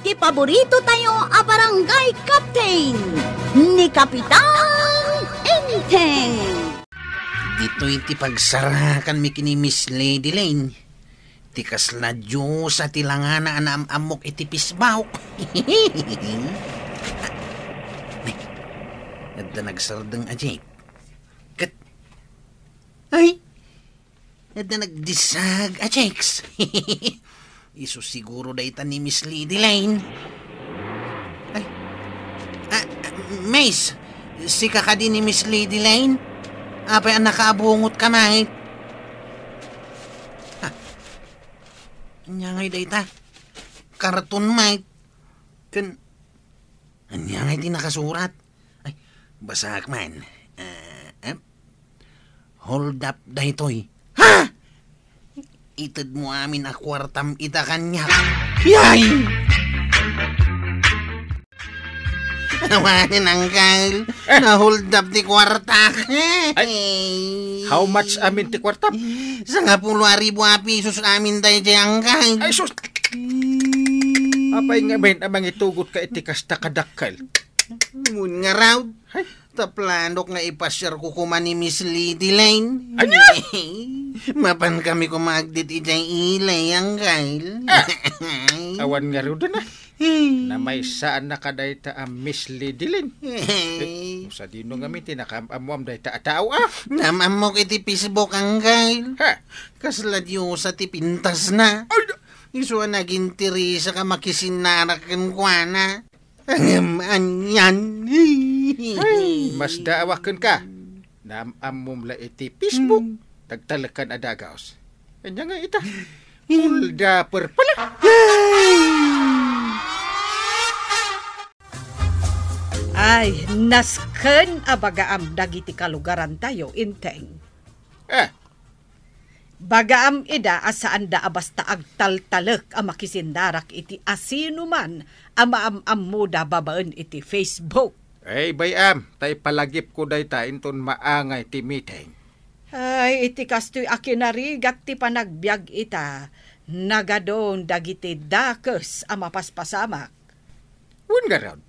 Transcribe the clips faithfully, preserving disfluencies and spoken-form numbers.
Ti paborito tayo a barangay captain, ni Kapitan Enteng. Ditoy ti pagsarakan mi kini Miss Lady Lane. Ti kasla diosa ti langana a naam-ammok iti pisbaw. Adda nagsardeng a Jake. Ket, ay, adda nagdisag a Jakes. Isu siguro dayta ni Miss Lady Lane. Ay, ah, ah, Miss, sika kadi ni Miss Lady Lane? Apay a nakaabungot ka, mait? Ah, anya ngay dayta? Karton, mait. Ken, anya ngay ti nakasurat? Ay, basaak man. Ah, em? Hold up daytoy. Ha? Itedmo amin a kuartam ita kaniak. Yay! Awanen, Angkel. Eh. Na-hold up ti kuartak. Ay, how much amin ti kuartam? Sangapulo a ribu a pisos amin daydiay, Angkel. Ay, sus! Apay ngamin a mangitugot ka iti kasta kadakkel? Mun ngarud, ay, ta planok nga ipasiarko koma ni Miss Lady Lane. Ania? Mapan kami koma agdit idiay ilay, Angkel. Ah, awan ngarud na. Namaysaanna kadayta a Miss Lady Lane. Eh, no sadino ngamin ti nakaam-ammoam dayta a tao, ah? Naam-ammok iti Facebook, Angkel. Ha? Kasla diosa ti pintasna. Ay, da- Isu a naginteresak a makisinnarak kenkuana. Ngem anian. Ay, masdaawak kenka. Naam-ammom la iti Facebook. Hmm. Nagtalekkan a dagus. Ania nga ita? Hold up pala. Ay, nasken a bagaam dagiti kalugarantayo, Inteng. Eh, Bagaam ida a saanda a basta agtaltalek a makisinnarak iti asinoman a maam-ammoda babaen iti Facebook. Ay, bay-am, ta ipalagipko dayta inton maangay ti meeting. Ay, iti kastoy a kinarigat ti panagbiag ita, nagadun dagiti dakes a mapaspasamak. Wen ngarud,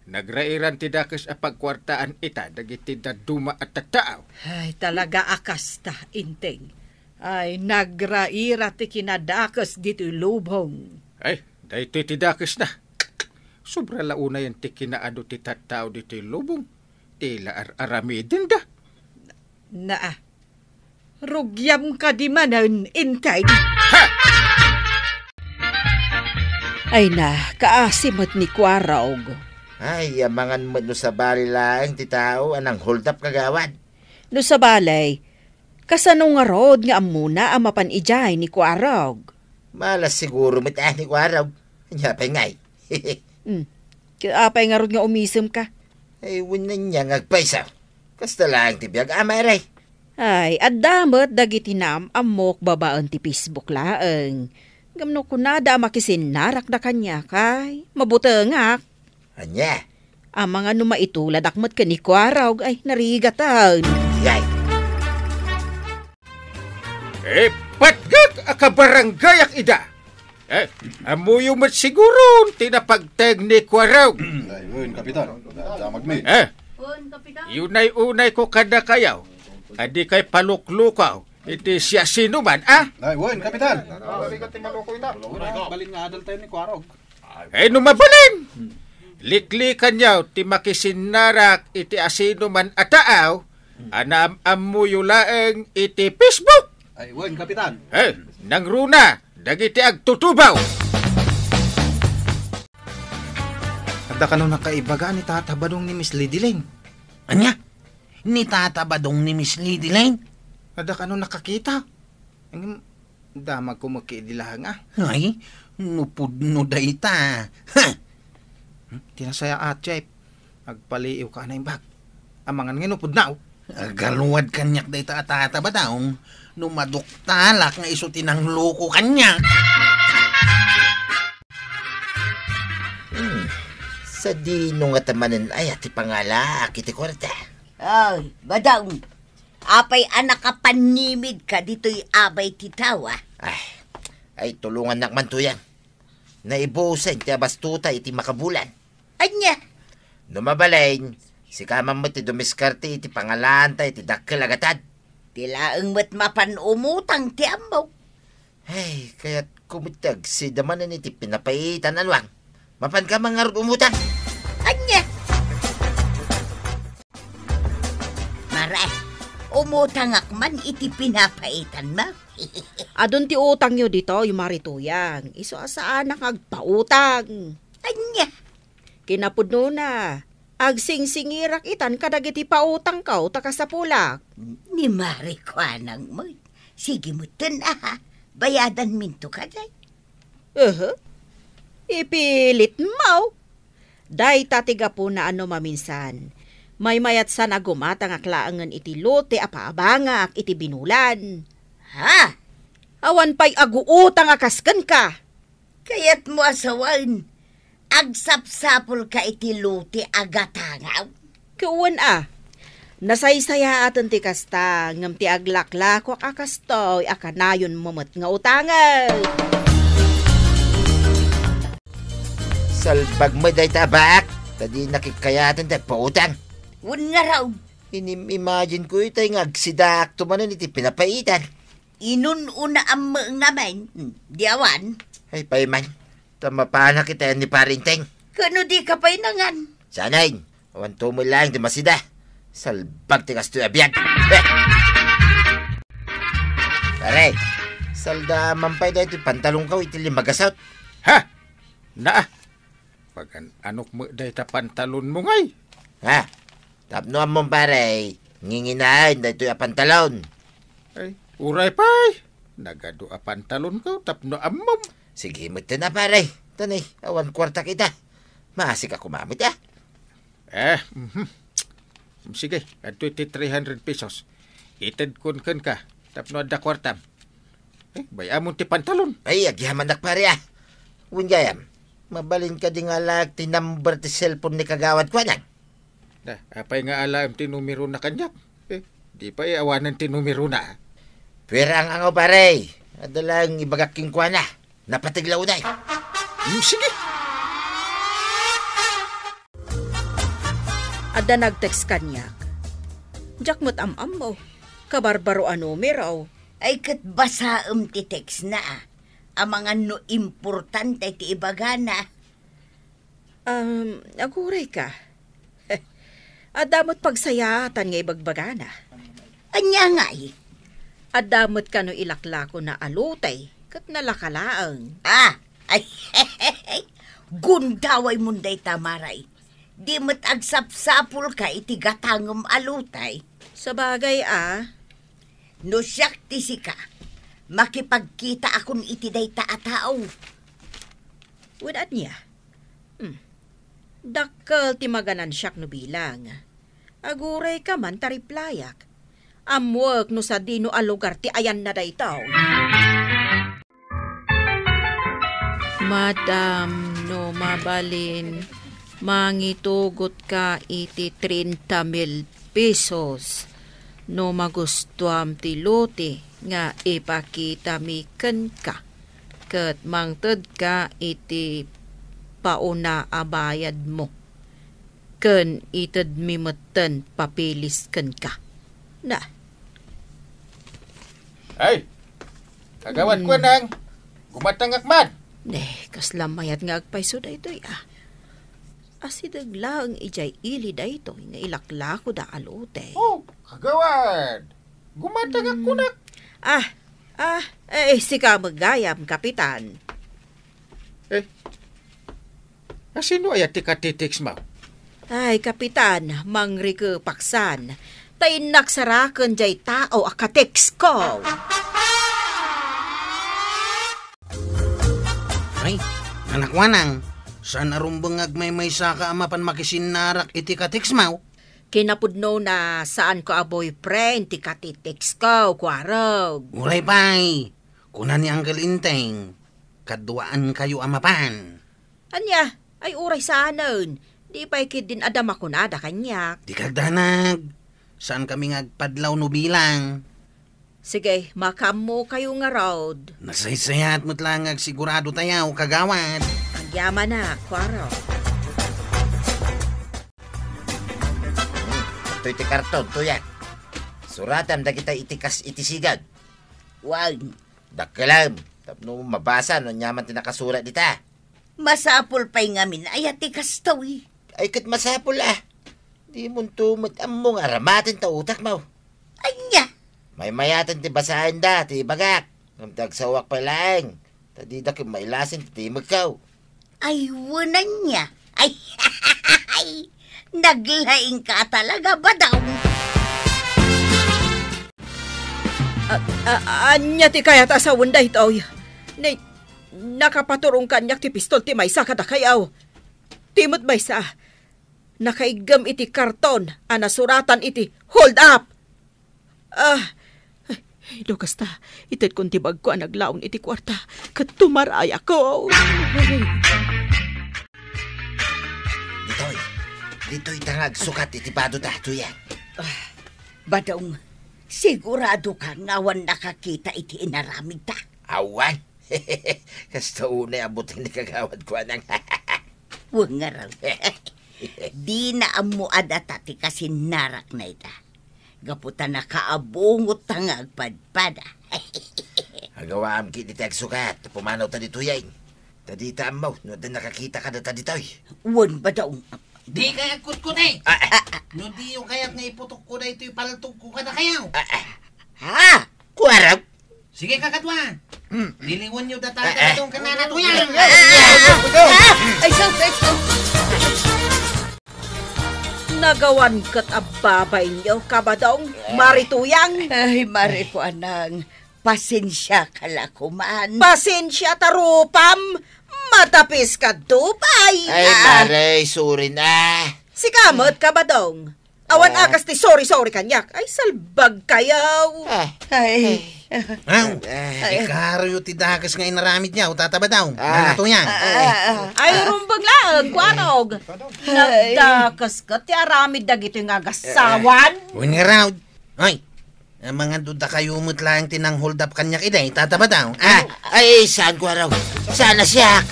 nagrairan ti dakes a pagkuartaan ita dagiti dadduma a tattao. Ay, talaga a kasta, Inteng. Ay, nagraira ti kinadakes ditoy lubong. Ay, daytoy ti dakesna. Sobra la unayen ti kinaadu ti tattao ditoy lubong. Ti la ar-aramidenda. Naa, rugiam kadi manen, Inteng. Ha! Ay na, kaasi met ni Kuarog. Ay, amangan met no sabali laeng ti tao a nang-hold up kagawad. No sabali, kasano ngarud nga ammona a mapan idiay ni Kuarog? Malas siguro met, ah, ni Kuarog. Ania pay ngay? Hmm. Ket apay ngarud nga umisemka? Ay, wen ania nga agpayso. Kasta laeng ti biag, Ama Eray. Ay, adda met dagiti naam-ammok babaen ti Facebook laeng. Ngem no kunada a makisinnarakda kaniak, ay, mabutengak. Ania? Amangan no maituladak met ken ni Kuarog, ay, narigaten. Yay! Eh, patgek a kabarangayak ida. Eh, ammoyo met siguron ti napagteng ni Kuarog. Ay, wen, Kapitan. Damag mi. Eh, unay-unay ko kadakayo, a dikay paluklukaw iti siasinoman, a? Ay, wen, Kapitan. Balin nga adal tayo ni Kuarog. Ay, no mabalin, liklikanyo ti makisinnarak iti asinoman a tao a naam-ammoyo laeng iti Facebook. Ay, wen, Kapitan. Eh, nangruna dagiti agtutubaw. Adda kano nakaibaga ni Tata Badong ni Miss Lady Lane? Ania? Ni Tata Badong ni Miss Lady Lane? Adda kano nakakita? Ngem, damagko met ket idi laeng, a. Ay, no pudno dayta. Ha! Hmm, ti nasayaat, Jeff. Agpaliiwka a naimbag. Amangan nga no pudno. Agaluad kaniak dayta a Tata Badong, no maduktalak nga isu ti nangloko kaniak. Hmm, sadino ngata manen aya ti pangalaak iti kuarta? Ay, Badong, apay a nakapannimidka ditoy abay ti tao, a? Ay, ay, tulongannak man tuyan. Naibusen ti abastota iti makabulan. Ania? No mabalin, sika man met ti dumiskarte iti pangalaanta iti dakkel a gatad. Ti laeng met mapan umutang ti ammok. Ay, kayatko met ti agsida manen iti pinapaitan, Anuang. Mapanka man ngarud umutang? Ania? Mare, umutangak man iti pinapaitanmo. Adun ti utangyo ditoy, Mari Tuyang. Isu a saanak nga agpautang. Ania? Kinapudnona, agsingsingirak itan kadagiti pautangko ta kasapulak. Ni Mari kuanang met. Sige metten, aha. Bayadanminto kadi. Uhu. Ipilitmo. Dayta ti gapuna a no maminsan, maymayatsan a gumatangak laengen iti lote a paabangak iti binulan. Ha? Awan pay aguutang a kas kenka. Kayatmo a sawen, agsapsapulka iti lote a gatangaw? Ket wen a, nasaysayaaten ti kasta, ngem ti aglaklakoak a kastoy a kanayonmo met nga utangen. Salbag met dayta a baak, ta di nakikkayaten ti agpautang. Wen ngarud. Inim-imagine ko itay nga agsidaakto manen iti pinapaitan. Inun-una ammo ngamin, di awan? Ay, pay man. Ta mapanak iti ni Parinteng. Kano di ka pay nangan? Sanay, awan tumol laeng ti masida. Salbag ti kastoy a biag. Eh! Pare, salda man pay daytoy pantalonko iti limagasot. Ha? Naa, pagan-anok met dayta pantalonmo ngay? Ha? Tapno ammom, pare, nginginaen daytoy a pantalon. Ay, uray pay. Nagadu a pantalonko tapno ammom. Sige, metten a, pare. Tanay, awan kuartak ita. Maasik a kumamit, ah. Eh, mhm. Sige, adtoy ti three hundred pesos. Itedkon kenka tapno adda kuartam. Eh, bay-amon ti pantalon. Ay, agyamanak, pare, ah. Wen gayam, mabalin kadi nga alaek ti number ti cellphone ni Kagawad Kuanang? Da, apay nga alaem ti numerona kaniak? Eh, di pay awanen ti numerona. Pwera ang angaw, pare. Adda laeng ibagak kenkuana. Napateg la unay. Hmm, sige. Adda nag-text kaniak. Diak met am-ammo. Kabarbaro a numero. Ay, ket basaem ti text na, ah. Amangan no importante ti ibagana. Um, agurayka. Adda met pagsayaatan nga ibagbagana. Ania ngay? Adda met kano ilaklakona a lote, ket nalaka laeng. Ah! Ay, gundaway mon dayta, Maray. Di met agsapsapulka iti gatangem a lote. Sabagay, ah. No siak ti sika, makipagkitaakon iti dayta a tao. Wen ania? Hmm. Dakkel ti maganansiak no bilang. Agurayka man ta replyak. Ammoek no sadino a lugar ti ayanna daytoy. Madam, no mabalin, mangitugotka iti treinta mil pesos. No magustuam ti lote nga ipakitami kenka, ket mangtedka iti pauna a bayadmo, ken itedmi metten papeles kenka. Na. Ay, Kagawad Hmm. Kuanang, gumatangak man. Eh, kasla mayat nga agpayso daytoy, ah. Asideg laeng idiay ili daytoy nga ilaklakoda a lote. Oh, Kagawad, gumatangak Hmm. kunak. Ah, ah, eh, sika met gayam, Kapitan. Eh, asino aya ti katitext mo? Ay, Kapitan, mangrikepaksan. Ta innak saraken jay tao a katextko. Ay, Anak Kuanang, saan a rumbeng nga agmaymaysaka a mapan makisinnarak iti katextmo? Kinapudnona, saanko a boyfriend ti katitextko, kuarog. Uray pay, kuna ni Uncle Enteng, kaduaankayo a mapan. Ania? Ay, uray saanen. Di pay ketdin adda makunada kaniak. Dika agdanag. Saankami nga agpadlaw no bilang. Sige, makaammokayo ngarud. Nasaysayat met laeng nga agsigurado tayo, kagawad. Agyamanak, Kuarog. Toy ti karton, Tuyang. Suratam dagita iti kas iti sigad. Wen. Dakkelem, tapno mabasa no aniaman ti nakasurat dita. Masapul pay ngamin aya ti kastoy. Ay, ket masapul, a. Dimonto met ammo nga aramaten ta utakmo. Ania? Maymayaten ti basaenda ti ibagak. Ngem ti agsawak pay laeng, ta dida ket mailasin ti timekko. Ay, wen ania? Ay, naglaingka talaga, Badong. A-, a-, ania ti kayat a sawen daytoy? Ni, nakapaturong kaniak ti pistol ti maysa kadakayo. Ti met maysa, nakaiggem iti karton a nasuratan iti hold up. Ah, ay, no kasta, itedkon ti bagko a naglaon iti kuarta, ket tumarayakon. Ditoy, ditoy ta nga agsukat iti bado ta, Tuyang. Ah, Badong, sigurado ka nga awan nakakita iti inaramid ta? Awan. Kasta unay a buteng ni kagawad Kuanang. Wen ngarud. Dina ammo a data ti kasinnarakna ita. Gapu ta nakaabungot ta nga agpadpada. Agawaam ket iti agsukat, pumanaw ta ditoy, ay. Ta dita ammo, no adda nakakita kadata ditoy. Wen, Badong. Dika agkutkut, eh. Ah, ah. No diyo kayat nga iputokko daytoy paltogko kadakayo. Ah, ah. Ha? Kuarog? Sige, kakadua. Hmm. Diliwenyo data, eh, eh, daytoy ken nana Tuyang. Ah, ah, ah, ah. Ay, sus, ay, sus. Nagawan ket a babainyo, Kabadong, Mari Tuyang. Ay, Mari Kuanang, pasensiaka la koman. Pasensia ta rupam, madapis ka dupay. Ay, ah, Mari, sorry na. Sika met, Kabadong. Awan, ah, a kas ti sorry-sorry kaniak. Ay, salbag kayo. Ah. Ay. Aw, ay, ikaruyo ti dakes nga inaramidyo, Tata Badong. Ah. Nana Tuyang. Ah, ah, ah. Ay, rumbeng laeng, Kuarog. Ay. Nagdakes ket ti aramid dagitoy nga agasawan. Wen ngarud. Ay, amangan dakayo met laeng ti nang-hold up kaniak idi, Tata Badong. Ah, ay, saan, Kuarog? Saan a siak?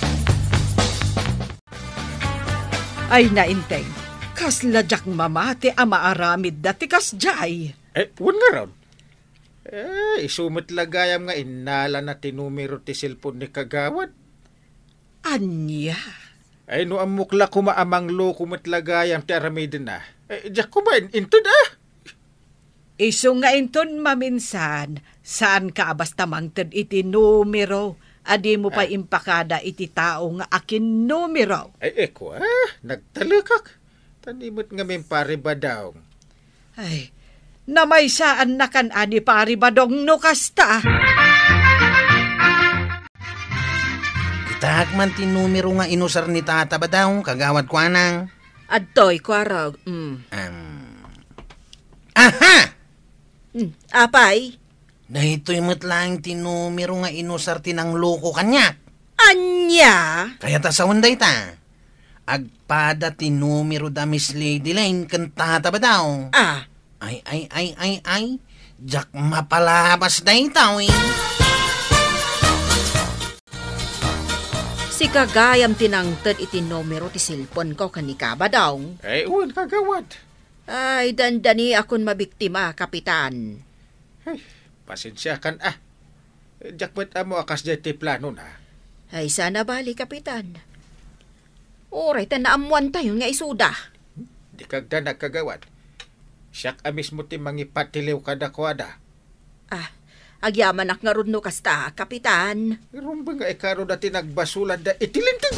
Ay, Nainteng, kasla diak mamati a maaramidda ti kasdiay. Eh, wen ngarud. Eh, isu met la gayam nga innalana ti numero ti cellphone ni kagawad. Ania? Ay, no ammok la koma a mangloko met la gayam ti aramidenna. Eh, diak koma in-, inted, ah. Isu nga inton maminsan, saanka a basta mangted iti numero a dimo pay impakada iti tao nga akin numero. Ay, eko, ah, nagtalekak. Ta ni met ngamin Pari Badong. Ay, namaysaannakan a ni Pari Badong no kasta. Itaak man ti numero nga inusar ni Tata Badong, kagawad Kuanang. Adtoy, Kuarog. Mm. Am. Aha! Mm, apay? Daytoy met laeng ti numero nga inusar ti nangloko kaniak. Ania? Kayat a sawen dayta. Agpada ti numero da Miss Lady Lane ken Tata Badong. Ah. Ay, ay, ay, ay, ay. Diak mapalabas daytoy. Sika gayam ti nangted iti numero ti cellphone ko ken ni Kabadong. Eh, wen, kagawad. Ay, dandaniakon mabiktima, Kapitan. Ay, pasensiakan, ah. Diak met ammo a kasdiay ti planona. Ay, saan a bali, Kapitan. Uray ta naammoantayon nga isuda. Dika agdanag, kagawad. Siak a mismo ti mangipatiliw kadakuada. Ah, agyamanak ngarud no kasta, Kapitan. Rumbeng nga ikarud a ti nagbasolanda iti Linteg.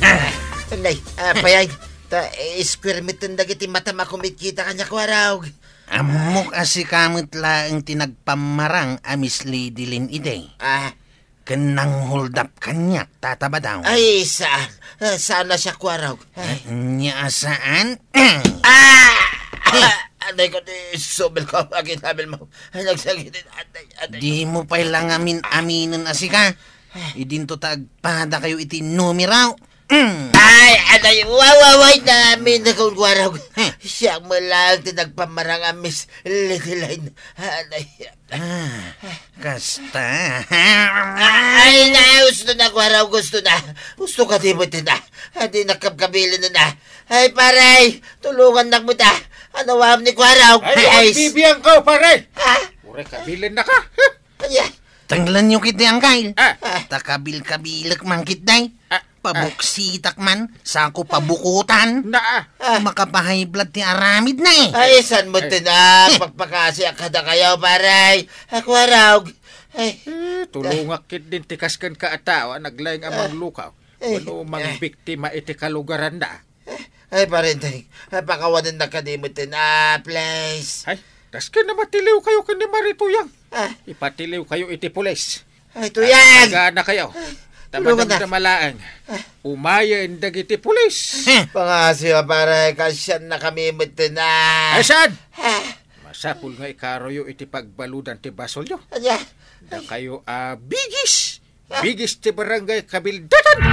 Ah, nay, apay ay, ta, eh, square meter dagiti matam a kumitkita kaniak, Kuarog. Ammok a sika met laeng ti nagpammarang a Miss Lady Lane idi. Ah. Ken nang-hold up kaniak, Tata Badong. Ay, saan? Ah, saan a siak, Kuarog? Ay. Ania a saan? Ah! Eh. Ah! Aday ko, ti subil ko, akin habil mo. Ay, nagsakit. Aday, aday. Dimo pay la ngamin aminen a sika. Idinto ta agpadakayo iti numero. Mm. Ay, Anay, wawaway na amin na kung waraw. Hmm. Siya mo lang ti nagpamarang a Miss Lady Line. Anay. Ah, kasta. Ay, na, gusto na, waraw, gusto na. Gusto ka di mo tina. Adi nakapkabilin na. Ay, paray, tulungan nak mo ta. Ano, wam ni waraw? Ay, Ay, ay, bibiyan ka, pare. Ha? Ure, kabilin na ka. Kanya. Tanglan niyo kiti, angkay. Ah. Takabil-kabilek man kitday. Ah. Pabuksitak man, sako pabukutan. Na, ah. Ah. Makapahay blood ti aramid na eh. Ay, san mo Ay. tina? Pagpakasi a kada kayo, paray. Ako araw. Ay. Eh, tulungak kit din ti kasken ka a tao a naglaing a Ah. manglukaw. Ay. Wano Ay. mangbiktima iti kalugaran na. Ay, parenteng, ay, pakawanan na kadimot din. Ah, please. Ay, tas ken namatiliw kayo ken ni Mari Tuyang. Ah. Ipatiliw kayo iti pulis. Ay, Tuyang! Agana kayo. Ay, tulungan na. Tamadamdama laeng. Ah. Umayen dagiti pulis. Pangasiwa, pare, kasyan na kami met din, ah. Ay, saan? Ah. Masapul nga ikaroyo iti pagbaludan ti basolyo. Anya? Da Ay. kayo a bigis. Bigis ti barangay Kabildatan.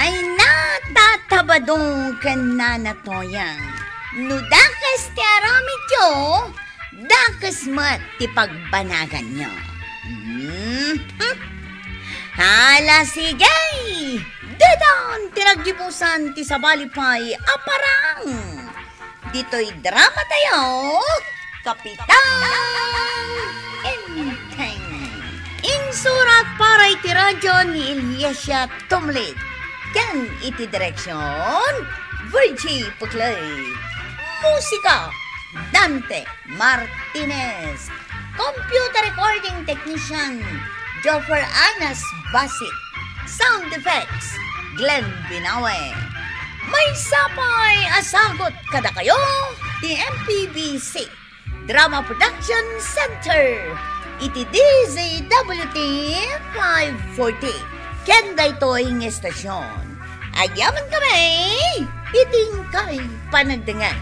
Ay, natatabadong ken Nana Toyang. No dakes ti aramidyo, dakes met ti pagbanaganyo. Mhm. Hala, sige! Dedan ti naggibusan ti sabali pay a parang. Ditoy drama tayo, Kapitan Enteng. Insurat para iti radyo ni Eliasia Tumlid. Ken iti direksyon, Virgie Puclay. Musika, Dante Martinez. Computer recording technician, Joffer Anas Basit. Sound effects, Glenn Binawe. Maysa pay a sagut kadakayo ti M P B C Drama Production Center iti D Z W T five forty. Ken daytoy nga estasyon, agyaman kami iti inkay panagdengngeg.